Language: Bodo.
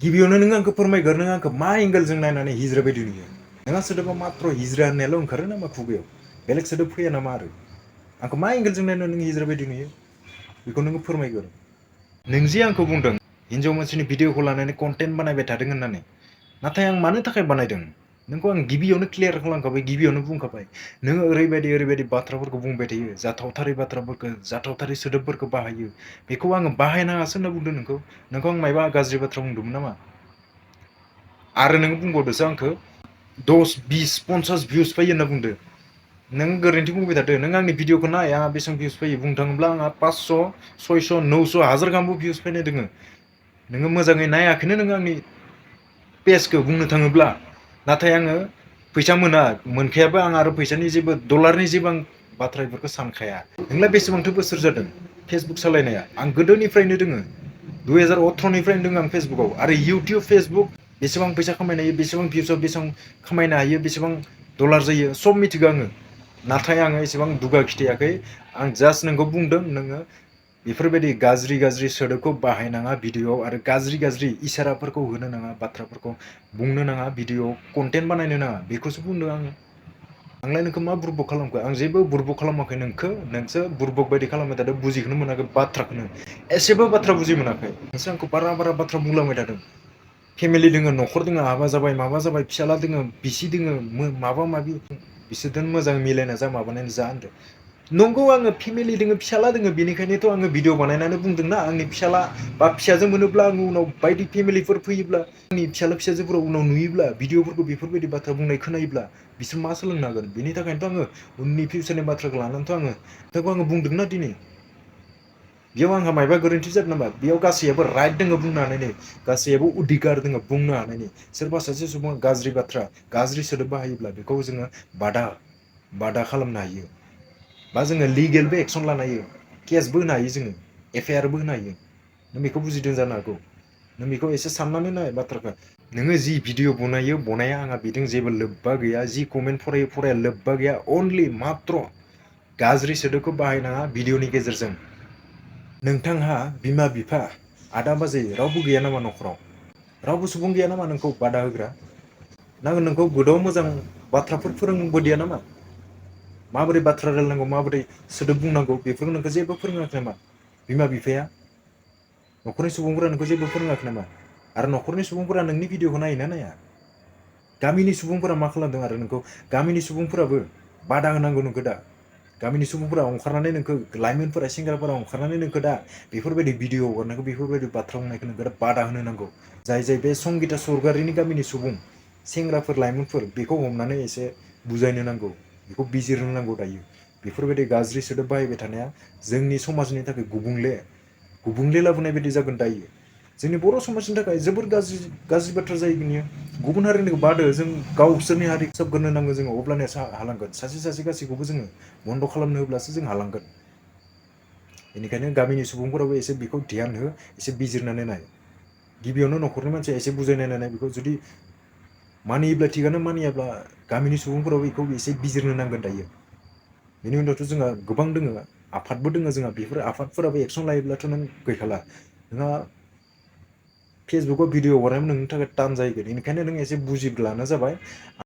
गिबियावनो नों आंखौ फोरमायगोर नों आंखौ मा एंगेलजों नायनानै हिज्रा बायदि नुयो नोंहा सोदोबा मात्र हिज्रा होननायल' ओंखारो नामा खुगायाव बेलेग सोदोब फैया नामा आरो आंखौ मा एंगेलजों नायनानै नों हिज्रा बायदि नुयो बेखौ नोङो फोरमायगोर नों जे आंखौ बुंदों हिन्जाव मानसिनि भिडिअखौ लानानै कन्टेन्ट बानायबाय थादों होननानै नाथाय आं मानो थाखाय बानायदों नोंखौ आं गिबियावनो क्लियार खालामखाबाय गिबियावनो बुंखाबाय नोङो ओरैबायदि बाथ्राफोरखौ बुंबाय थायो जाथावथारै बाथ्राफोरखौ जाथावथारै सोदोबफोरखौ बाहायो बेखौ आङो बाहायनाङासो होनना बुंदों नोंखौ आं मायबा गाज्रि बाथ्रा बुंदोंमोन नामा आरो नों बुंबावदोसो आंखौ 10 20 50 भिउस फैयो होनना बुंदो नों गोरोन्थि बुंबाय थादो नों आंनि भिडिअखौ नाय आंहा बेसेबां भिउस फैयो बुंनो थाङोब्ला आंहा 500 600 900 1000 गाहामबो भिउस फैनाय दोङो नोङो मोजाङै नायाखैनो नोङो आंनि पेजखौ बुंनो थाङोब्ला नाथाय आङो फैसा मोनखायाबो आं आरो फैसानि जेबो डलारनि जेबो आं बाथ्रा बेफोरखौ सानखाया नोंलाय बेसेबांथो बोसोर जादों फेसबुक सालायनाया आं गोदोनिफ्रायनो दोङो 2018निफ्रायनो दोङो आं फेसबुकआव आरो इउटुब फेसबुक बेसेबां फैसा खामायनो हायो बेसेबां भिउसआव बेसेबां खामायनो हायो बेसेबां डलार जायो सब मिथिगौ आङो नाथाय आङो एसेबां दुगा खिथियाखै आं जास्ट नोंखौ बुंदों नोङो बेफोरबायदि गाज्रि सोदोबखौ बाहायनाङा भिडिअ'आव आरो गाज्रि इसाराफोरखौ होनो नाङा बाथ्राफोरखौ बुंनो नाङा भिडिअ'आव कन्टेन्ट बानायनो नाङा बेखौसो बुंदों आङो आंलाय नोंखौ मा बुरबक खालामखो आं जेबो बुरबक खालामाखै नोंसो बुरबक बायदि खालामबाय थादों बुजिखोनो मोनाखै बाथ्राखौनो एसेबो बाथ्रा बुजि मोनाखै नोंसो आंखौ बारा बाथ्रा बुंलांबाय थादों फेमिलि दोङो न'खर दोङो हाबा जाबाय माबा जाबाय फिसाला दोङो बिसि दोङो माबा माबि बिसोरजों मोजां मिलायना जा माबानानै जा होनदो नंगौ आङो फेमिलि दोङो फिसाला दोङो बेनिखायनोथ' आङो भिडिअ बानायनानै बुंदोंना आंनि फिसाला बा फिसाजो मोनोब्ला आङो उनाव बायदि फेमिलिफोर फैयोब्ला आंनि फिसाला फिसाजोफोराव उनाव नुयोब्ला भिडिअफोरखौ बेफोरबायदि बाथ्रा बुंनाय खोनायोब्ला बिसोर मा सोलोंनो हागोन बेनि थाखायनोथ' आङो उननि फिउचारनि बाथ्राखौ लानानैथ' आङो बुंदोंना दिनै बेयाव आंहा मायबा गोरोन्थि जादों नामा बेयाव गासैयाबो राइट दोङो बुंनो हानायनि गासैयाबो अधिकार दोङो बुंनो हानायनि सोरबा सासे सुबुङा गाज्रि बाथ्रा गाज्रि सोदोब बाहायोब्ला बेखौ जोङो बादा खालामनो हायो बा जोङो लिगेलबो एक्सन लानो हायो केसबो होनो हायो जोङो FIRबो होनो हायो नों बेखौ बुजिदों जानो हागौ नों बेखौ एसे साननानै नाय बाथ्राखौ नोङो जि भिडिअ बनाया आंहा बेजों जेबो लोब्बा गैया जि कमेन्ट फराया लोब्बा गैया अनलि मात्र गाज्रि सोदोबखौ बाहायनाङा भिडिअनि गेजेरजों नोंथांहा बिमा बिफा आदा बाजै रावबो गैया नामा न'खराव रावबो सुबुं गैया नामा नोंखौ बादा होग्रा ना नोंखौ गोदाव मोजां बाथ्राफोर फोरोंबोदिया नामा माबोरै बाथ्रा रायलायनांगौ माबोरै सोदोब बुंनांगौ बेफोरखौ नोंखौ जेबो फोरोङाखै नामा बिमा बिफाया न'खरनि सुबुंफोरा नोंखौ जेबो फोरोङाखै नामा आरो न'खरनि सुबुंफोरा नोंनि भिडिअखौ नायोना नाया गामिनि सुबुंफोरा मा खालामदों आरो नोंखौ गामिनि सुबुंफोराबो बादा होनांगौ नोंखौ दा गामिनि सुबुंफोरा ओंखारनानै नोंखौ लाइमोनफोरा सेंग्राफोरा ओंखारनानै नोंखौ दा बेफोरबायदि भिडिअ हगारनायखौ बेफोरबायदि बाथ्रा बुंनायखौ नोंखौ दा बादा होनो नांगौ जाय बे संगिता सरगारिनि गामिनि सुबुं सेंग्राफोर लाइमोनफोर बेखौ हमनानै एसे बुजायनो नांगौ बेखौ बिजिरनो नांगौ दायो बेफोरबायदि गाज्रि सोदोब बाहायबाय थानाया जोंनि समाजनि थाखाय गुबुंले लाबोनाय बायदि जागोन दायो जोंनि बर' समाजनि थाखाय जोबोर गाज्रि बाथ्रा जायो बियो गुबुन हारिनिखौ बादो जों गावसोरनि हारिखौ सोबग्रोनो नांगौ जोङो अब्लानिया हालांगोन सासे गासैखौबो जोङो बन्द' खालामनो होब्लासो जों हालांगोन बेनिखायनो गामिनि सुबुंफोराबो एसे बेखौ ध्यान हो एसे बिजिरनानै नाय गिबियावनो न'खरनि मानसिया एसे बुजायनाय नाय बेखौ जुदि मानियोब्ला थिगानो मानियाब्ला गामिनि सुबुंफोराव बेखौ एसे बिजिरनो नांगोन दायो बेनि उनावथ' जोंहा गोबां दोङो आफादबो दोङो जोंहा बेफोर आफादफोराबो एक्सन लायोब्लाथ' नों गैखाला नोंहा फेसबुकाव भिडिअ हगारनायाबो नोंनि थाखाय टान जाहैगोन बेनिखायनो नों एसे बुजिब्लानो जाबाय